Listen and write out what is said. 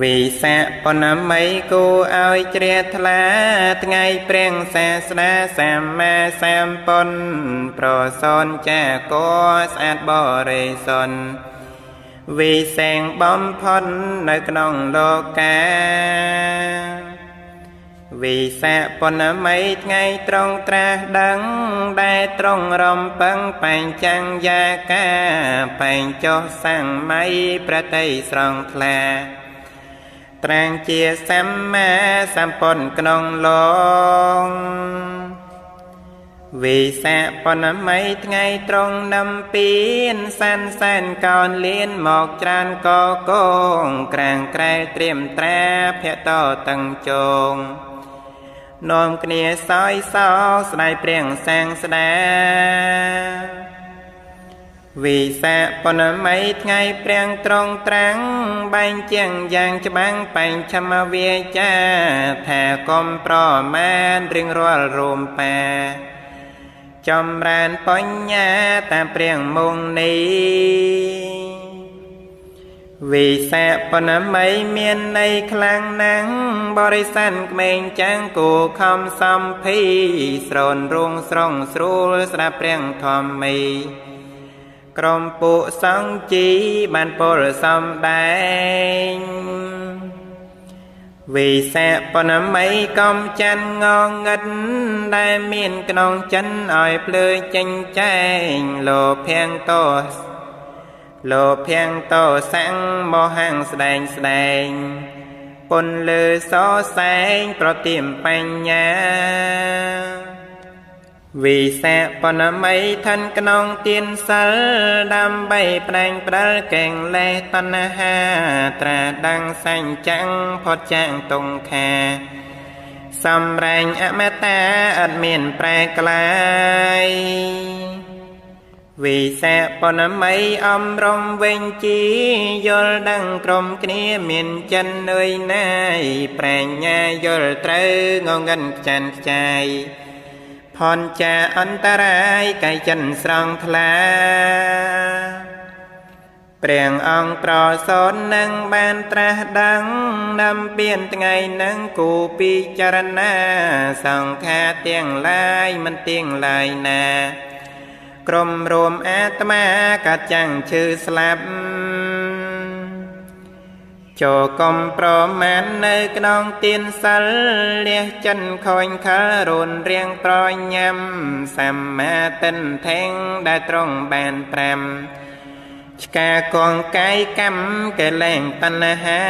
វិសាពណមីគូឲ្យជ្រះថ្លាថ្ងៃព្រះសាស្តាសម្មាសម្ពុទ្ធប្រសូនចាកស្អាតបរិសុទ្ធវិសេងបំផុតនៅក្នុងលោកាវិសាពណមីថ្ងៃត្រង់ត្រាស់ដឹងដែលត្រង់រំពឹងបែងចាំងយាកាបែងចុះសង្ម័យប្រតិស្រង់ថ្លាត្រាងជាសម្មាសម្ពុទ្ធក្នុងលោកវិសាពណមីថ្ងៃត្រង់នំពៀនសានសែនកោនលៀនមកច្រើនកកងក្រាងក្រែលត្រៀមត្រាភៈតតឹងជងនាំគ្នាសោយសោស្ដាយព្រៀងសាងស្ដាវិសាពណមីថ្ងៃព្រាំងត្រង់ត្រាំងបែងជាងយ៉ាងច្បាំងបែងឆមវាចាថាកុំប្រមាណរៀងរាល់រួមបាចម្រើនបញ្ញាតាមព្រាងមុងនេះវិសាពណមីមានន័យខ្លាំងណាស់បរិស័នក្មេងចាំងគូខំសំភីស្រោនរួងស្រងស្រួលស្ដាប់ព្រាងធម្មីក្រុមពួកសង្ឃជីបានពលសំដែងវិសាពណមីកំច័ន្ទងងឹតដែលមានក្នុងចិនឲ្យភ្លឺចេញចែងលោភៀងតោលោភៀងតោសੰមហੰស្ដែងស្ដែងពុនលើសសែងប្រតិមបញ្ញាវិសាពណមីឋានក្នុងទានសិលដើម្បីផ្ដែងផ្ដាល់កេងលេសតណ្ហាត្រាដឹងសញ្ចាំងផុតចាងតុងខាសំរែងអមតាអត់មានប្រែក្លាយវិសាពណមីអំរំវិញជីយល់ដឹងក្រុមគ្នាមានចិននឿយណាយប្រាញ្ញាយល់ត្រូវងងឹនខ្ចាន់ខ្ចាយផនចាអន្តរាយកាយចិនស្រង់ថ្លាព្រះអង្គប្រសូននឹងបានត្រាស់ដឹងនំពៀនថ្ងៃនឹងគូពិចារណាសង្ខារទាំងឡាយមិនទៀងឡើយណាក្រុមរួមអាត្មាកាត់ចាំងឈឺស្លាប់ចូលកុំប្រមាណនៅក្នុងទានសិលលះចិនខូនខលរូនរៀងប្រញាំសម្មាទិដ្ឋិដែលត្រង់បាន5ឆ្កាកងកាយកម្មកលែងតណ្ហា